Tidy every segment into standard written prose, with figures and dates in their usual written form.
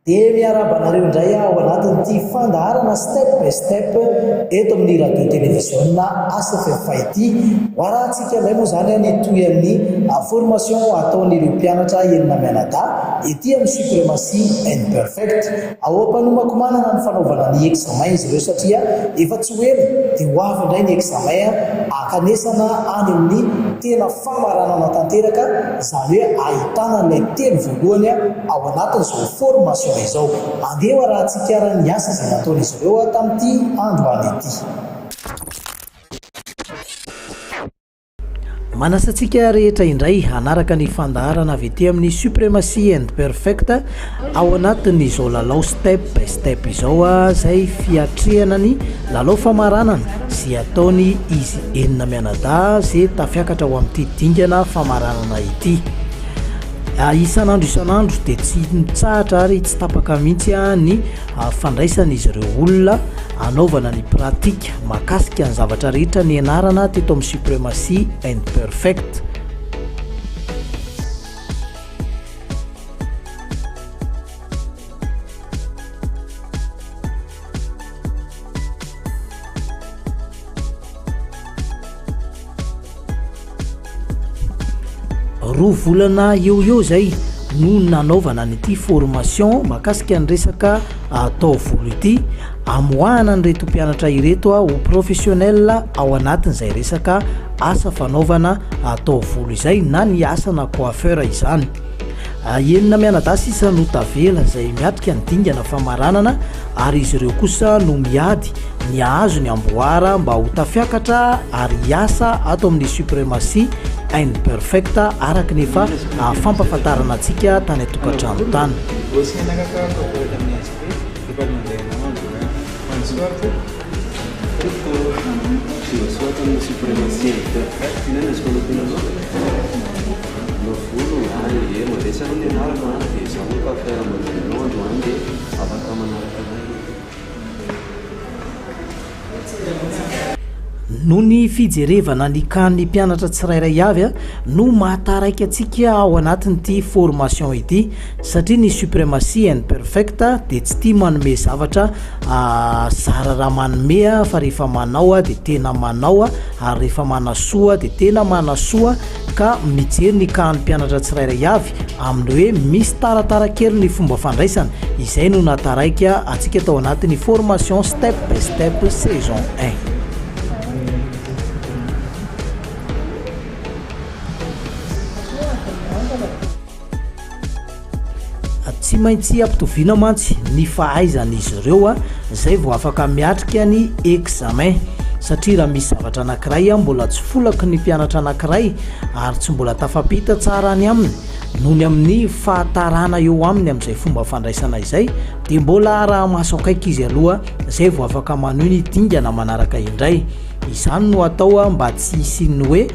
Dia miarahaba anareo indray aho ao anatin'ity fandaharana Step by Step eto amin'ny Radio Televiziona ACFFA ity. Ho arahantsika indray moa izany ny tohian'ny formation ataon'ireo mpianatra enina mianadahy ety amin'ny Supremacy and Perfect. Ao am-panomakomanana ny fanaovana ny examen izy ireo satria efa tsy ho ela dia ho avy indray ny examen hankanesana any amin'ny tena famaranana tanteraka, izany hoe ahitana an'ilay teny voalohany ao anatin'izao formation izao. Andeha ho arahantsika ary ny asa izay nataon'izy ireo tamin'ity androany ity. Manasa antsika rehetra indray hanaraka ny fandaharana avy ety amin'ny Supremacy and Perfect ao anatin'izao lalao Step by Step izao izay fiatrehana ny lalao famaranana izay ataony izy enina mianadahy izay tafiakatra ho amin'ity dingana famaranana ity. Isan'andro isan'andro dia tsy mitsahatra ary tsy tapaka mihitsy ny fandraisan'izy ireo olona hanaovana ny pratique mahakasika ny zavatra rehetra nianarana teto amin'ny Supremacy and Perfect. Roa volana eo eo izay no nanaovana an'ity formation mahakasika ny resaka taovolo ity, amoahana an'ireto mpianatra ireto ho professionnel ao anatin'izay resaka asa fanaovana taovolo izay na ny asana coiffeur izany. Enina mianadahy sisa no tavela izay miatrika ny dingana famaranana ary izy ireo kosa no miady ny hahazo ny amboara mba ho tafiakatra ary hiasa ato amin'ny Supremacy and Perfect araka ny efa fampahafantarana antsika tany an-tokantrano tany. Noho ny fijerevana ny cas-n'ny mpianatra tsirairay avy no mahataraiky antsika ao anatin'ity formation ity satria ny Supremacy and Perfect dia tsy tia manome zavatra zara raha manome fa rehefa manao dia tena manao ary rehefa manasoa dia tena manasoa ka mijery ny cas-n'ny mpianatra tsirairay avy amin'ny hoe misy taratara kely ny fomba fandraisana, izay no nahataraika antsika tao anatin'ny formation step by step saison un. Tsy maintsy ampitoviana mantsy ny fahaizan'izy ireo izay vao afaka miatrika ny examen satria raha misy zavatra anankiray mbola tsy folaky ny mpianatra anankiray ary tsy mbola tafapita tsara any aminy noho ny amin'ny fahatarana eo aminy amin'izay fomba fandraisana izay dia mbola araha-maso akaiky izy aloha izay vao afaka manohy ny dingana manaraka indray. Izany no atao mba tsy hisian'ny hoe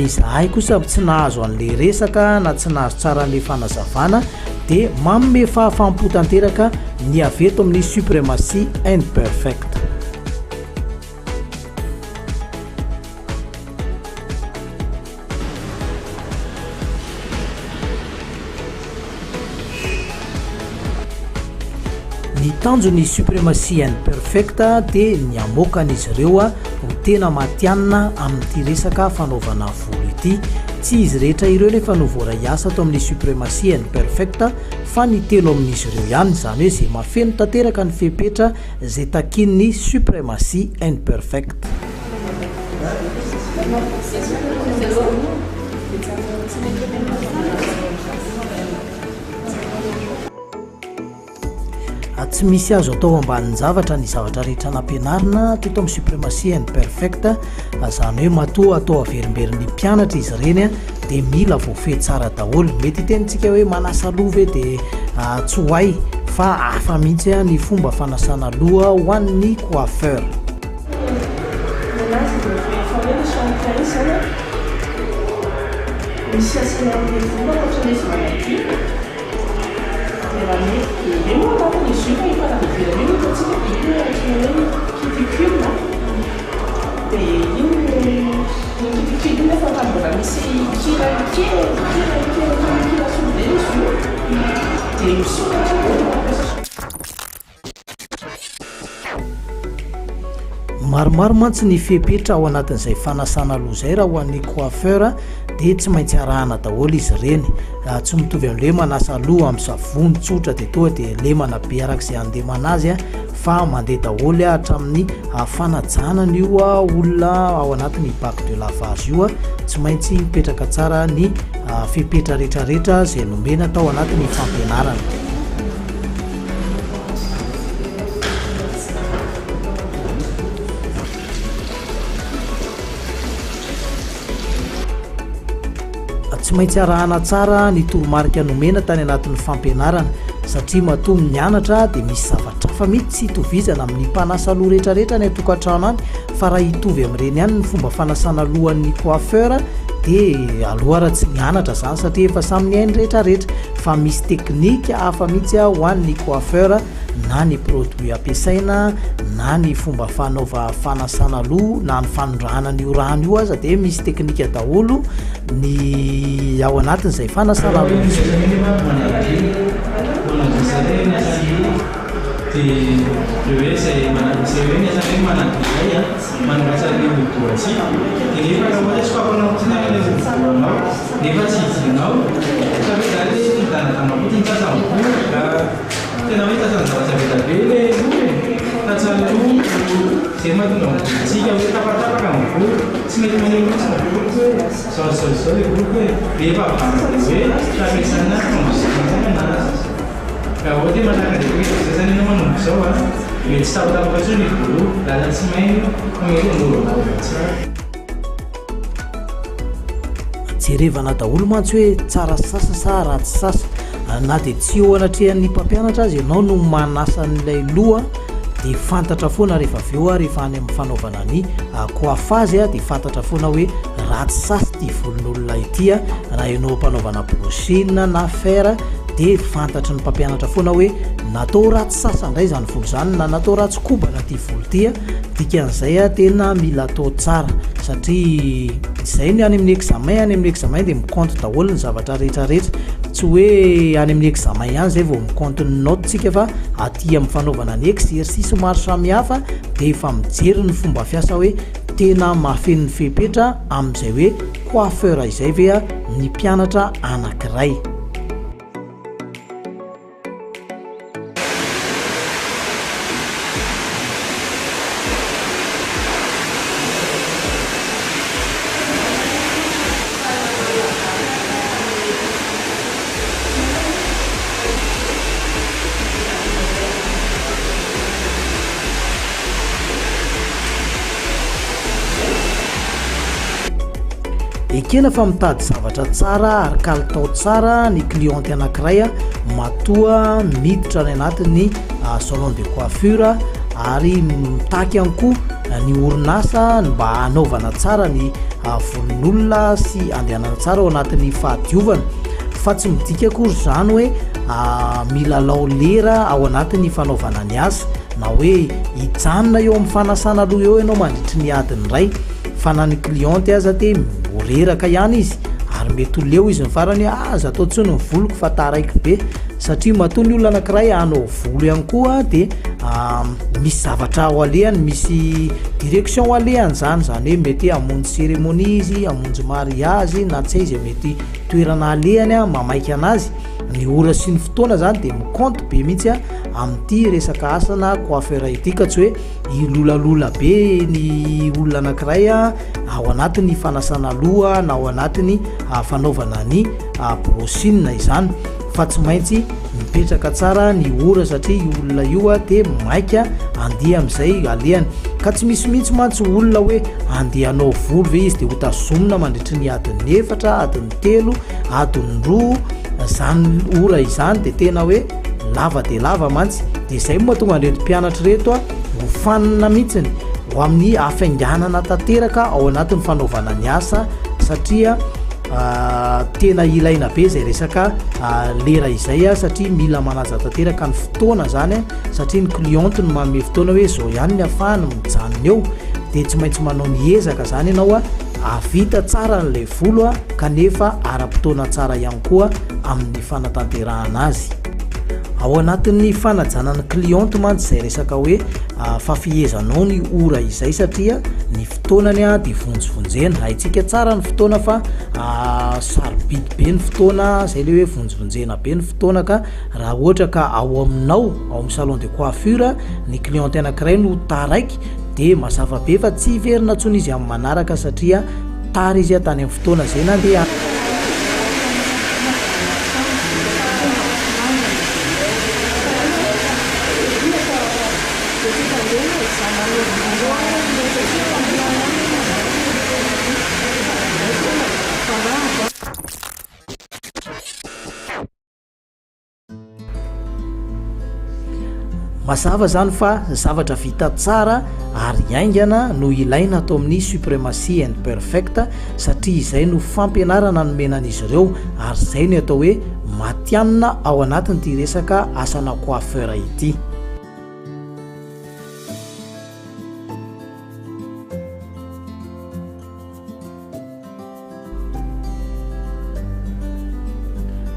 izahay kosa tsy nahazo an'ilay resaka na tsy nahazo tsara an'ilay fanazavana dia manome fahafaham-po tanteraka ny avy eto amin'ny Supremacy and Perfect. Ny tanjon'ny Supremacy and Perfect dia ny hamoaka an'izy ireo ho tena matihanina amin'ity resaka fanaovana volo ity. Tsy izy rehetra ireo nefa no voaray asa ato amin'ny Supremacy and Perfect fa ny telo amin'izy ireo ihany, izany hoe izay mahafeno tanteraka ny fepetra izay takian'ny Supremacy and Perfect. Tsy misy azo atao ambanin-javatra ny zavatra rehetra nampianarina teto amin'ny Supremacy and Perfect, izany hoe matoa atao averimberin'ny mpianatra izy ireny dia mila voafehy tsara daholo. Mety hitenintsika hoe manasa loha ve dia tsy ho hay fa hafa mihitsy ny fomba fanasana loha ho an'ny coiffeur. Nanazy dia rehefa hoe ny shampoing izany an, misy asiana an'ilay vola ankoatran'ilay izy manadio, dia raha mety dia be moa angamba izy io fa efa raha ivelany io no hitantsika dia iny no antsoina hoe cuticule an, dia iny no iny cuticule iny nefa ohatran'ny mbola misy kirany kely kirany kely ohatran'ny kira solva izy io, dia misokatra dia mampiasa. Maromaro mantsy ny fepetra ao anatin'izay fanasana loha izay raha ho an'ny coiffeur dia tsy maintsy arahana daholo izy ireny. Tsy mitovy amin'ilay hoe manasa loha amin'ny savony tsotra dia toa dia lemana be araka izay andemana azy fa mandeha daholo hatramin'ny fanajana an'io olona ao anatin'ny bac de lavage io. Tsy maintsy mipetraka tsara ny fepetra rehetrarehetra izay nomena tao anatin'ny fampianarana. Tsy maintsy arahana tsara ny toromarika nomena tany anatin'ny fampianarana satria matoa mianatra dia misy zavatra hafa mihitsy tsy itovizana amin'ny mpanasa loha rehetrarehetra any an-tokantrano any fa raha hitovy amin'ireny ihany ny fomba fanasana lohan'ny coiffeur dia aloha raha tsy mianatra izany satria efa samy nihaino rehetrarehetra fa misy teknika hafa mihitsy ho an'ny coiffeur na ny produit ampiasaina na ny fomba fanaova fanasana loha na ny fanondrahana an'io rano io aza dia misy teknika daholo ny ao anatin'izay fanasana loha izay. Dia le hoe izay izay hoe ny asan'ny hoe manadio izay an, manamboatra an'ilay hodi-dohantsika. Dia nefa raha ohatra tsy fapanao fotsiny ary ilay hodi-dohanao, nefa tsy hidianao, ohatra hoe izany ilay midanadana fotsiny tratran'ny vovoka, tena hoe tratran'ny zavatra be dia be ilay loha e, tratran'ny loto, izay mahatonga ny volontsika hoe tapatapaka ny volo, tsy mety maneho mihitsy ny voloko hoe izao sy izao sy izao ilay voloko e, rehefa avy dia hoe tsy ampiasaina fandrosoana anazy. Raha ohatra hoe manaraka an'izay toetra izay zany ianao manomboka izao a, mety tsy tapatapaka intsony ny volo, lasa tsy maina io fa mety ho moramora tsara. Jerevana daholo mantsy hoe tsara sasa sa ratsy sasa. Na dia tsy eo anatrehan'ny mpampianatra aza ianao no manasa an'ilay loha dia fantatra foana rehefa avy eo rehefa any amin'ny fanaovana ny coiffage dia fantatra foana hoe ratsy sasa ity volon'olona ity raha ianao am-panaovana brushing na fer dia fantatry ny mpampianatra foana hoe natao ratsy sasa indray izany volo izany na natao ratsy kobana ity volo ity a, dikan'izay a tena mila atao tsara satria izay ny any amin'ny examen, any amin'ny examen dia mi-compte daholo ny zavatra rehetra rehetra, tsy hoe any amin'ny examen ihany izay vao mi-compte ny note tsika fa aty amin'ny fanaovana ny exercice maro samihafa dia efa mijery ny fomba fiasa hoe tena mahafeno ny fepetra amin'izay hoe coiffeur izay ve ny mpianatra anankiray. Ekena fa mitady zavatra tsara ary kalitao tsara ny cliente anankiray matoa miditra any anatin'ny salon de coiffure ary mitaky ihany koa ny orinasa ny mba hanaovana tsara ny volon'olona sy andehanana tsara ao anatin'ny fahadiovana fa tsy midika akory izany hoe milalao lera ao anatin'ny fanaovana ny asa na hoe hijanona eo amin'ny fanasana loha eo ianao mandritry ny adiny iray fa na ny cliente aza dia ho reraka ihany izy ary mety ho leo izy ny farany hoe aza atao intsony ny voloko fa taraiky be satria matoa ny olona anankiray hanao volo ihany koa dia misy zavatra ho alehany, misy direction ho alehany zany, zany hoe mety hoe hamonjy cérémonie izy, hamonjy mariage na tsy hay izay mety toerana alehany mamaika anazy. Ny ora sy ny fotoana zany dia mi-compte be mihitsy amin'ity resaka asana coiffeur ity ka tsy hoe hilolalola be ny olona anankiray ao anatin'ny fanasana loha na ao anatin'ny fanaovana ny brushing izany fa tsy maintsy mipetraka tsara ny ora satria io olona io dia maika andeha amin'izay alehany ka tsy misy mihitsy mantsy olona hoe andeha hanao volo ve izy dia hotazomina mandritry ny adiny efatra adiny 3, adiny 2, izany ora izany dia tena hoe lava dia lava mantsy, dia izay no mahatonga an'ireto mpianatra ireto ho fanina mihitsiny ho amin'ny hafainganana tanteraka ao anatin'ny fanaovana ny asa satria tena ilaina be izay resaka lera izay satria mila manaja tanteraka ny fotoana izany satria ny cliente no manome fotoana hoe izao ihany ny afahany mijanona eo dia tsy maintsy manao ny ezaka izany ianao hahavita tsara an'ilay volo kanefa ara-potoana tsara ihany koa amin'ny fanatanterahana azy. Ao anatin'ny fanajana ny cliente mantsy izay resaka hoe fafihezanao ny ora izay satria ny fotoanany dia vonjivonjena. Haintsika tsara ny fotoana fa sarobidy be ny fotoana, zay le hoe vonjivonjena be ny fotoana ka raha ohatra ka ao aminao ao amin'ny salon de coiffure ny cliente anankiray no taraiky dia mazava be fa tsy hiverina intsony izy amin'ny manaraka satria tara izy tany amin'ny fotoana izay nandehanany. Mazava izany fa zavatra vita tsara ary haingana no ilaina ato amin'ny Supremacy and Perfect satria izay no fampianarana nomena an'izy ireo ary izay no atao hoe matihanina ao anatin'ity resaka asana coiffeur ity.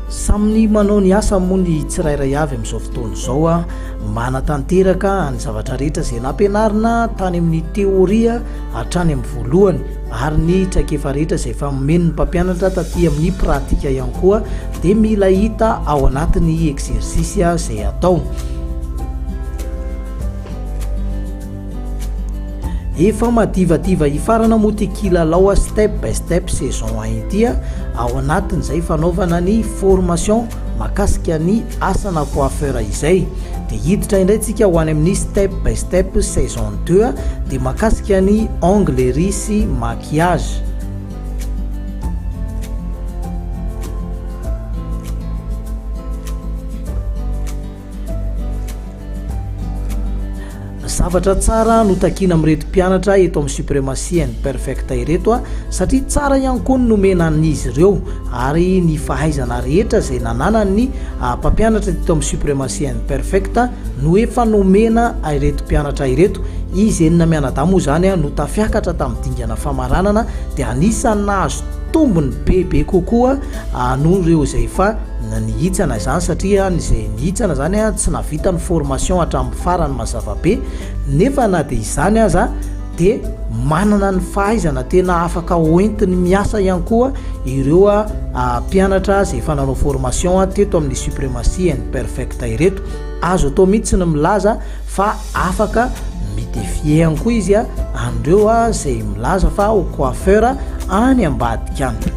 Samy manao ny asany moa ny tsirairay avy amin'izao fotoana izao, manatanteraka ny zavatra rehetra izay nampianarina tany amin'ny teoria hatrany amin'ny voalohany ary ny traikefa rehetra izay efa nomen'ny mpampianatra taty amin'ny pratika ihany koa dia mila hita ao anatin'ny exercice izay atao. Efa madivadiva hifarana moa ity kilalao Step by Step saison un ity ao anatin'izay fanaovana ny formation makasika ny asana coiffeur izay. Dia hiditra indray tsika ho any amin'ny Step by Step saison deux dia makasika ny onglerie sy maquillage. Zavatra tsara no takiana amin'ireto mpianatra eto amin'ny Supremacy and Perfect ireto satria tsara ihany koa ny nomena an'izy ireo ary ny fahaizana rehetra izay nananan'ny mpampianatra teto amin'ny Supremacy and Perfect no efa nomena ireto mpianatra ireto. Izy enina mianadahy moa izany no tafiakatra tamin'ny dingana famaranana dia anisan'ny nahazo tombony bebe kokoa noho ireo izay efa nihitsana izany satria ny izay nihitsana izany tsy nahavita ny formation hatramin'ny farany mazava be nefa na dia izany aza dia manana ny fahaizana tena afaka hoentiny miasa ihany koa ireo mpianatra izay efa nanao formation teto amin'ny Supremacy and Perfect ireto. Azo atao mihitsy ny milaza fa afaka mi-defier ihany koa izy an'ireo izay milaza fa ho coiffeur any ambadika any.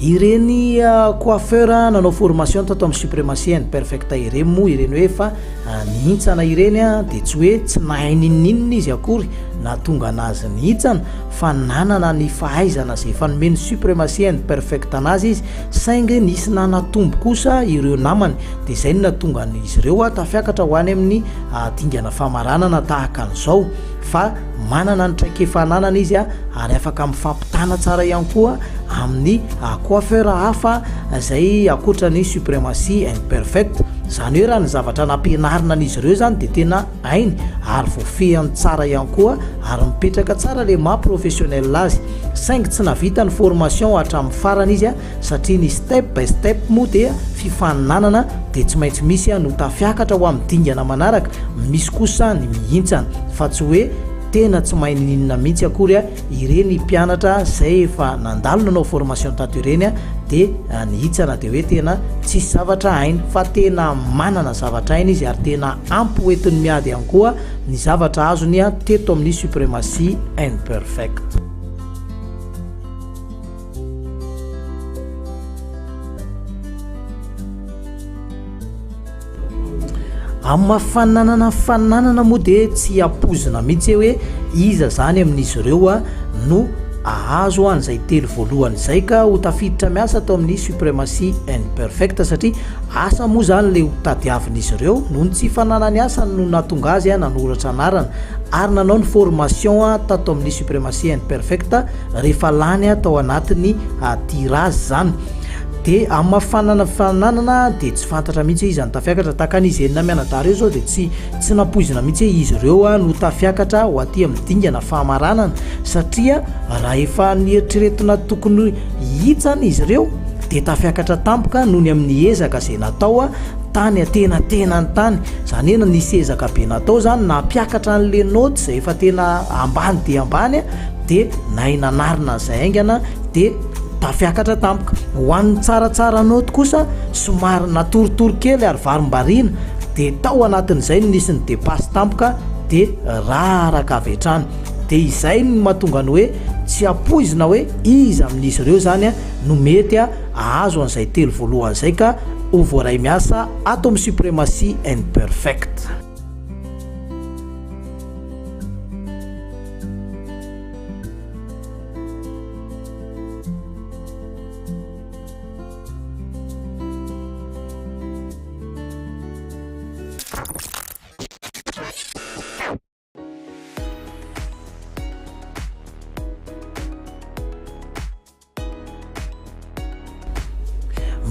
Ireny coiffeur nanao formation tato amin'ny Supremacy and Perfect ireny moa ireny hoe efa nihintsana ireny dia tsy hoe tsy nahay n'inon'inona izy akory nahatonga anazy nihintsana fa nanana ny fahaizana izay efa nomen'ny Supremacy and Perfect anazy izy saingy nisy nanatombo kosa ireo namany dia izay no nahatonga an'izy ireo tafiakatra ho any amin'ny dingana famaranana tahaka an'izao fa Manana ny traikefa ananany izy ary afaka mifampitana tsara ihany koa amin'ny coiffeur hafa izay ankoatra ny Supremacy and Perfect. Izany hoe raha ny zavatra nampianarina an'izy ireo izany dia tena hainy ary voafehiny tsara ihany koa ary mipetraka tsara ilay maha professionnel azy. Saingy tsy nahavita ny formation hatramin'ny farany izy satria ny step by step moa dia fifaninanana dia tsy maintsy misy no tafiakatra ho amin'ny dingana manaraka, misy kosa ny mihintsana fa tsy hoe tena tsy mahay n'inona mihitsy akory ireny mpianatra izay efa nandalo nanao formation tato ireny dia nihitsana dia hoe tena tsisy zavatra hainy fa tena manana zavatra hainy izy ary tena ampy hoentiny miady ihany koa ny zavatra azony teto amin'ny Supremacy and Perfect. Amin'ny maha fananana ny fananana moa dia tsy ampoizina mihitsy hoe iza izany amin'izy ireo no ahazo an'izay telo voalohany izay ka ho tafiditra miasa ato amin'ny Supremacy and Perfect satria asa moa izany le ho tadiavin'izy ireo noho ny tsy fananany asa no nahatonga azy nanoratra anarana ary nanao ny formation tato amin'ny Supremacy and Perfect rehefa lany tao anatin'ny tirage izany. Dia amin'ny maha fanana fananana dia tsy fantatra mihitsy hoe iza no tafiakatra. Tahaka an'izy enina mianadahy ireo izao dia tsy tsy nampoizina mihitsy hoe izy ireo no tafiakatra ho aty amin'ny dingana famaranana satria raha efa nieritreretina tokony hihitsana izy ireo dia tafiakatra tampoka noho ny amin'ny ezaka izay natao tany antenatenany tany. Izany hoe nisy ezaka be natao izany nampiakatra an'ilay naoty izay efa tena ambany dia ambany dia nahay nanarina an'izay haingana dia Tafiakatra tampoka. Ho an'ny tsaratsara naoty kosa, somary natoritory kely ary varimbariana, dia tao anatin'izay no nisy ny dépasse tampoka dia raraka avy hatrany. Dia izay no mahatonga ny hoe tsy ampoizina hoe iza amin'izy ireo izany no mety hahazo an'izay telo voalohany izay ka ho voaray miasa ato amin'ny Supremacy and Perfect.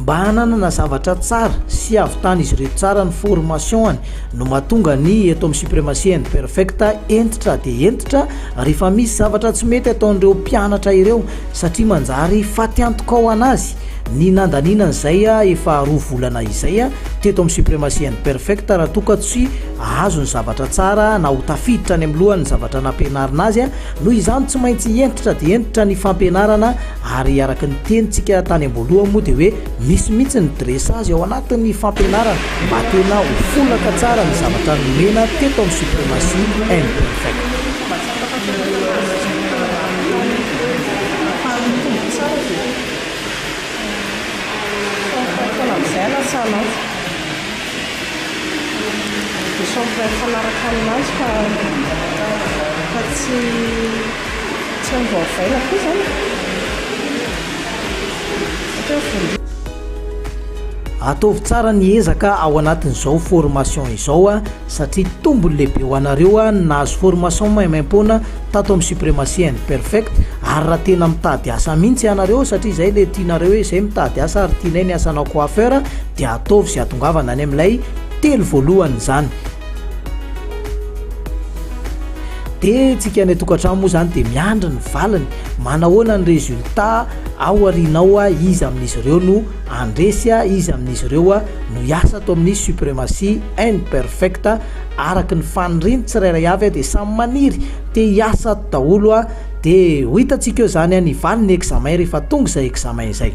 Mba hananana zavatra tsara sy hahavitan'izy ireo tsara ny formation-ny no mahatonga ny eto amin'ny Supremacy and Perfect hentitra dia hentitra rehefa misy zavatra tsy mety ataon'ireo mpianatra ireo satria manjary fatiantoka ho an'azy ny nandaniana an'izay efa roa volana izay teto amin'ny Supremacy and Perfect raha toa ka tsy ahazo ny zavatra tsara na ho tafiditra any amin'ny lohany ny zavatra nampianarina azy. Noho izany tsy maintsy hentitra dia hentitra ny fampianarana ary araka ny tenintsika tany am-boalohany moa dia hoe misy mihitsy ny dressage ao anatin'ny fampianarana mba tena ho folaka tsara ny zavatra nomena teto amin'ny Supremacy Imperfect. Dia chambre mifanaraka aminazy fa fa tsy tsy amboavaina koa izany satria voalohany. Ataovy tsara ny ezaka ao anatin'izao formation izao a, satria tombony lehibe ho anareo a ny nahazo formation maimaimpoana tato amin'ny Supremacy and Perfect, ary raha tena mitady asa mihitsy ianareo satria izay le tianareo hoe izay mitady asa ary tianay ny asanao coiffeur dia ataovy izay hatongavana any amin'ilay telo voalohany izany. Dia tsika any an-tokantrano moa izany dia miandry ny valiny, manahoana ny résultat ao aorianao, iza amin'izy ireo no handresy, iza amin'izy ireo no hiasa ato amin'ny Supremacy and Perfect araka ny faniriany tsirairay avy dia samy maniry te hiasa ato daholo dia ho hitantsika eo izany ny valin'ny examen rehefa tonga izay examen izay.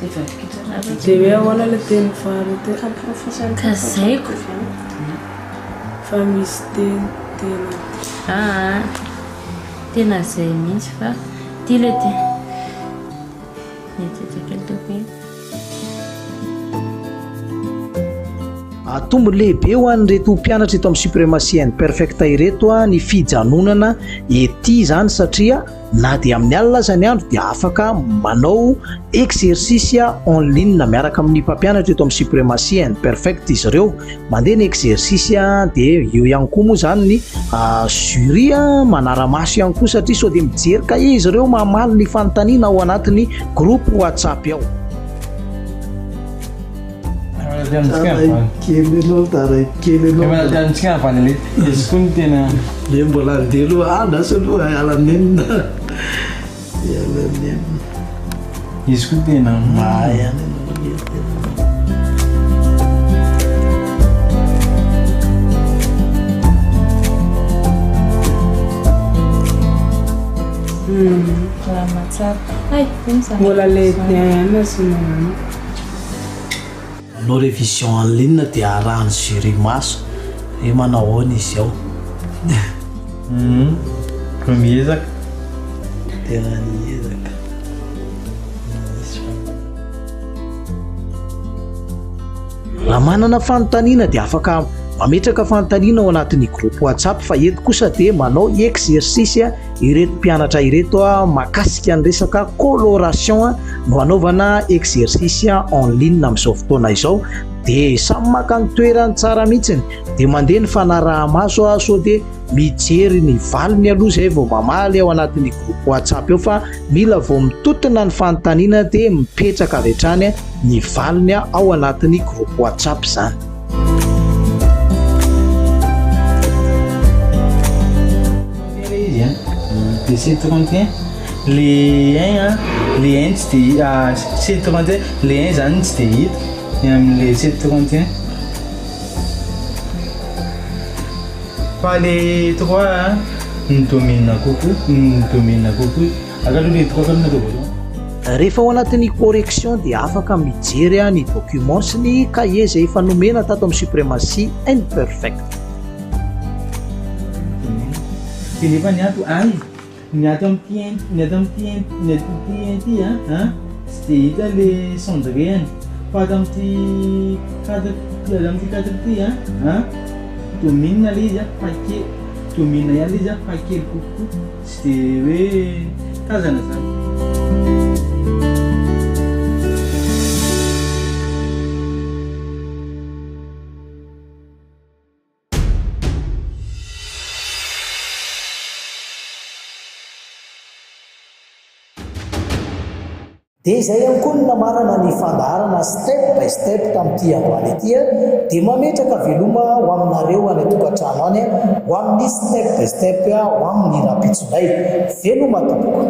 Dia hoe ahoana ilay teny faharoa teo? Ka zaiko. Fa misy teny tena. Aa tena zay mihitsy fa ty le ty. Mieritreritra kely toko iny. Tombony lehibe ho an'ireto mpianatra eto amin'ny Supremacy and Perfect ireto ny fijanonana ety izany satria Na dia amin'ny alina aza ny andro dia afaka manao exercice en ligne miaraka amin'ny mpampianatra eto amin'ny Supremacy and Perfect izy ireo. Mandeha ny exercice dia eo ihany koa moa izany ny jury manara-maso ihany koa satria sao dia mijery kahie izy ireo mamaly ny fanontaniana ao anatin'ny groupe WhatsApp ao. Kely ianao, taraiky kely ianao. Antsika havaly le izy koa no tena. Le mbola andeha aloha, andraso aloha hiala nenina. Hiala nenina. Izy koa tena. Mahay ihany ianao ry tena. Salama tsara. Hay, ino zany? Mbola le bien ihany asiana an'io. Manao révision en ligne dia arahan'ny jury maso hoe manao ahoana izy ao. Hum, koa miezaka. Tena niezaka. Nisy fa. Raha manana fanontaniana dia afaka mametraka fanontaniana ao anatin'ny groupe WhatsApp fa eto kosa dia manao exercice Ireto mpianatra ireto mahakasika ny resaka coloration no hanaovana exercice en ligne amin'izao fotoana izao dia samy maka ny toerany tsara mihitsiny dia mandeha ny fanaraha-maso sao dia mijery ny valiny aloha izay vao mamaly ao anatin'ny groupe WhatsApp eo fa mila vao mitotona ny fanontaniana dia mipetraka avy hatrany ny valiny ao anatin'ny groupe WhatsApp izany. Ilay izy an, dia C31, le un an, le un tsy dia C31, le un zany tsy dia hita ny amin'le C31. Fa le trois an, mi-domine kokoa, mi-domine kokoa. Aka aloha le trois aloha no atao voalohany. Rehefa ao anatin'ny correction dia afaka mijery ny documents sy ny cahier izay efa nomena tato amin'ny Supremacy and Perfect. Dia nefa ny ato ay, ny ato amin'ity un, ny ato amin'ity un, ny ato amin'ity un ity an, an, tsy dia hita le cendré-ny, fa ato amin'ity quatre, ato amin'ity quatre ity an, an, domine ilay izy an, fa kely, domine ihany ilay izy an, fa kely kokoa, tsy dia hoe tazana izany. Dia izay ihany koa no namarana ny fandaharana Step by Step tamin'ity androany ity. Dia mametraka veloma ho aminareo any an-tokantrano any ho amin'ny Step by Step ho amin'ny rahampitso indray. Veloma tompoko.